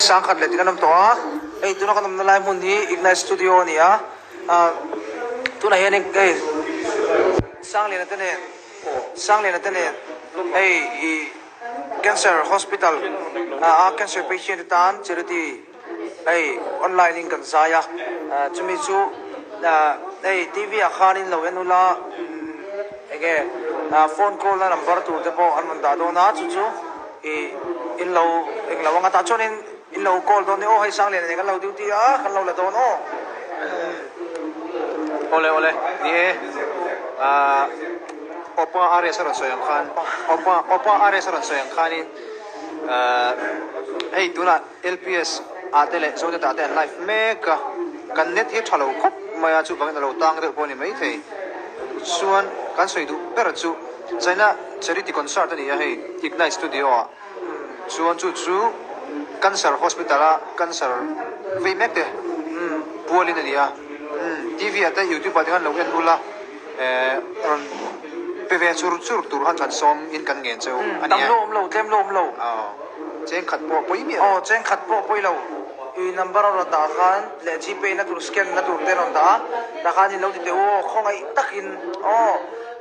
Sangkhat leh dik an awm tawh a, hei tuna kan awmna lai hmun hi Ignite Studio a ni a, ah tunah hianin hei Sangliana te nen Sangliana te nen hei ih Cancer Hospital ah cancer patient te tan charity hei online in kan zai a, chumi chu hei TV ah khanin lo en ula enge phone call na number tur te pawh an rawn dah dawn a chu chu ih in lo eng lo anga tah chuanin in lo call dawn nia aw hei Sangliana nen kan lo duty a kan lo la dawn aw. Awle awle ni e ah Opa RS a rawn sawi ang khan Opa Opa RS a rawn sawi ang khanin ah hei tunah LPS ah te leh Zonet ah te an live mek a kan net hi a tha lo khawp mai a chuvangin a lo tang deuh pawh a ni maithei chuan kan sawi duh ber chu China Charity Concert a ni a hei Ignite Studio ah. Chuan chu chu Cancer Hospital a cancer vei mek te pualin a ni a, TV ah te YouTube ah te khan lo en ula rawn pe ve chur chur tur khan kan sawm in kan ngen cheu a ni e. Tam lo awm lo, tlem lo awm lo. Aw, cheng khat pawh pawi miah lo. Aw, cheng khat pawh pawi lo. I number a rawn dah khan leh Gpay na tur scan na tur te a rawn dah a, tah khan in lo ti teh u aw, khawngaih takin aw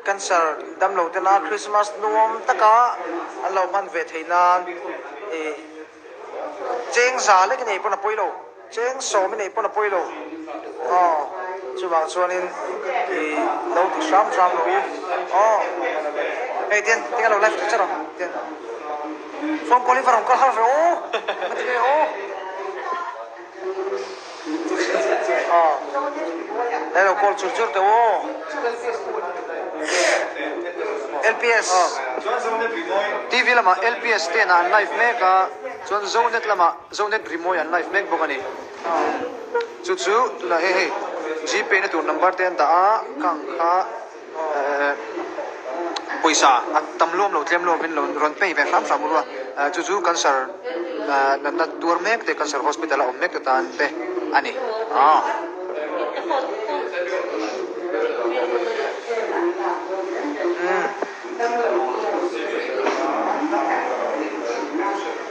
cancer Damlo te la Christmas nuam taka an lo hman ve theih nan ih cheng za lek i nei pawn a pawi lo, cheng sawm i nei pawn a pawi lo aw chuvang chuanin ih lo ti hram hram lo u aw hei tian tinge lo live ta che rawh tian phone call hi va rawn kal har ve aw ka ti ve aw. Hello call chur chur teh aw. LPS. TV lamah LPS ten ah an live mek a, chuan Zonet lamah Zonet rimawi an live mek bawk a ni. Chu chu tunah hei hei Gpay na tur number te an dah a, khang kha. Pawisa a tam luam lo tlem luam in lo rawn pay ve hram hram ru a, chu chu cancer natna tuar mek te cancer hospital a awm mek te tan te a ni.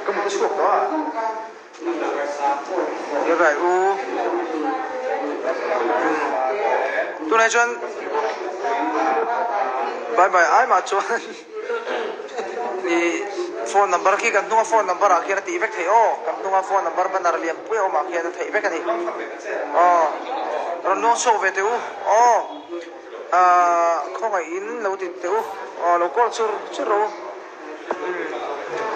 Ka mut a chhuak tawh a. Rai u tunah chuan bye bye ai mah chuan ih phone number khi kan hnunga phone number ah khian a tih vek theih aw kan hnunga phone number banner lian pui a awm ah khian a theih vek a ni aw rawn luang chhuak ve teh u aw ah khawngaihin lo ti teh u aw lo call chur chur rawh u.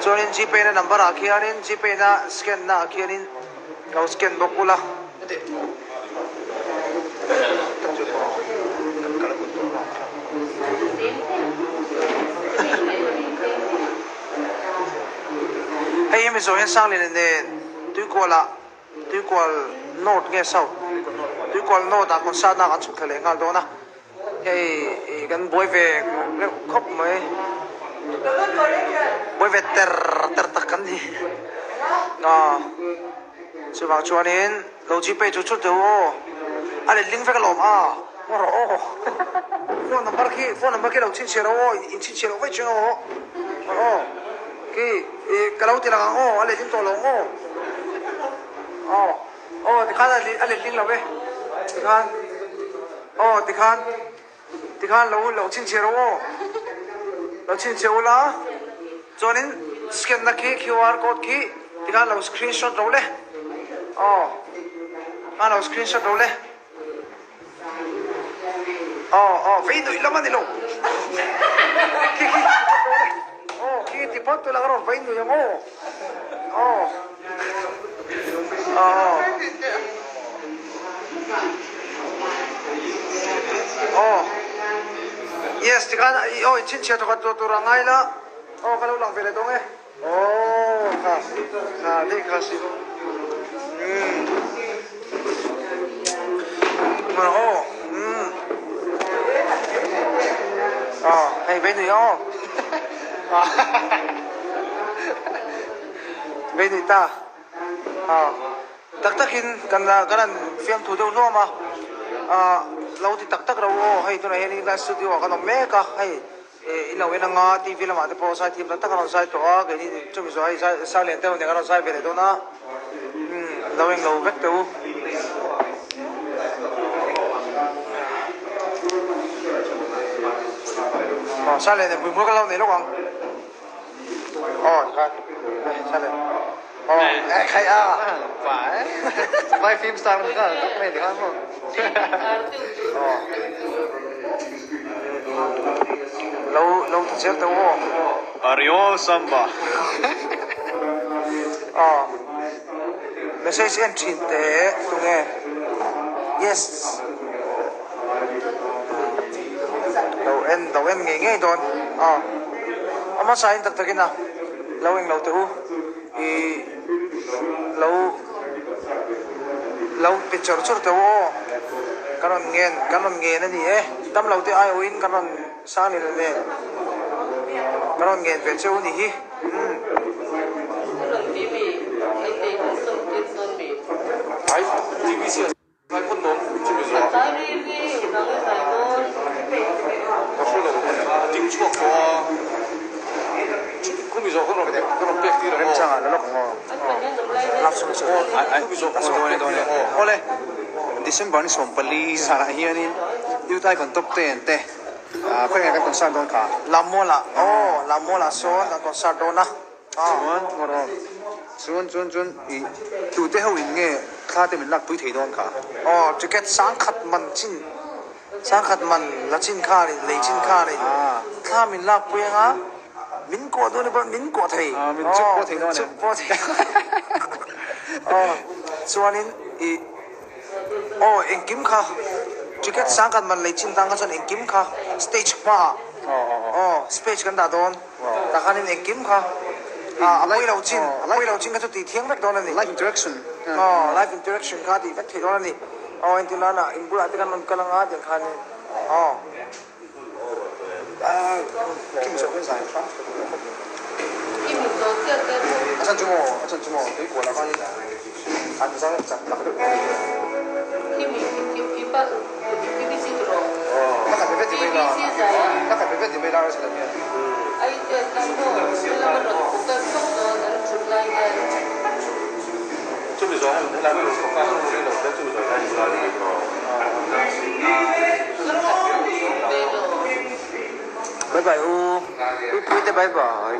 Chuanin Gpay na number ah khianin Gpay na scan na ah khianin lo scan bawk ula. Hei hi Mizo hian Sangliana nen Tuikual ah Tuikual North nge South? Tuikual North ah concert na kan chhuk thla leh nghal dawn a. Hei kan buai ve reuh khawp mai. Buai ve ter ter tak kan ni. Aw chuvang chuanin lo gpay chu chut deuh aw. A letling vek alawm a. Ngaw rawh aw. Phone number khi phone number khi lo chhinchhiah rawh aw. In chhinchhiah loh vaih chuan aw. Aw khi ka lo ti lang ang aw a letling tawh lo ang aw. Aw. Aw tikhan a letling lo e tikhan aw tikhan tikhan lo lo chhinchhiah rawh aw lo chhinchhiah ula chuanin scan na khi QR code khi tikhan lo screenshot ro le aw tikhan lo screenshot ro le aw aw vei nuih lam a ni lo khi khi aw khi ti phawt tula ka rawn vei nuih ang aw aw aw aw yes tikhan aw in chhinchhiah thawkhat tur tur a ngai la aw ka lo lang ve leh dawn e. Aww kha kha daih kha si umm aw umm aw hei vei nuih aw vei nuih ta aw tak takin kan kan han fiamthu deuh hluam a lo ti tak tak ro aw hei tunah hian in studio ah kan awm mek a hei. I lo en anga TV lamah te pawh zai thiam tak tak a rawn zai tawh a, keini chumi zawh hei zai sang lian deuh nen a rawn zai ve leh dawn a, umm lo englo vek teh u. Aw sang lian nen hmuihmul ka lo nei lawk ang. Aw tikhan sang lian aw eh khai a. Vai film star ni kha tak mai tikhan maw. Aw. Lo lo ti zel teh u aw. Ariol Samba. Aw. Message en thin teh tunge. Yes. Lo en lo en ngei ngei dawn. Aw. A hmasa in tak takin a lo eng lo teh u. I lo lo pe chawr chawr teh u aw. Kan rawn ngen kan rawn ngen a ni e. Dam lo te aiawhin kan rawn sang leh leh kan rawn ngen ve che u ni hi. Umm. Remchangah la lawk ang aw. Awle, December ni 14 zanah hianin Youth Icon Top 10 te khawiah nge kan concert dawn kha? Lammualah aw, Lammualah sawn kan concert dawn a. Chuan ngawt aw. Chuan chuan chuan i tute ho in nge thla te min lak pui thei dawn kha? Aw ticket sangkhat man chin sangkhat man la chin kha ni lei chin kha ni thla min lak pui anga min kuah dawn pawh min kuah thei min chuk pawh thei dawn chuk pawh thei aw chuanin i aw engkim kha ticket sangkhat man lei chin tang kha chuan engkim kha stage hmaah aw stage kan dah dawn. Tah khanin engkim kha a pawi lo chin, a pawi lo chin kha chu tih thiang vek dawn a ni. Live interaction. Aw, live interaction kha tih vek theih dawn a ni. Aw, entir nana in bulah te khan rawn kal anga tiang khanin aw. Kim zawh hian zai hram chu ka duh lo khawp mai. A chan chu maw, a chan chu maw, tuikual ah khanin an zai chak tak deuh mai a ni. Aw, ka khat ve ve ti mai la, ka khat ve ve ti mai la Rachel-a hian. Bye bye u, Puipuite bye bye.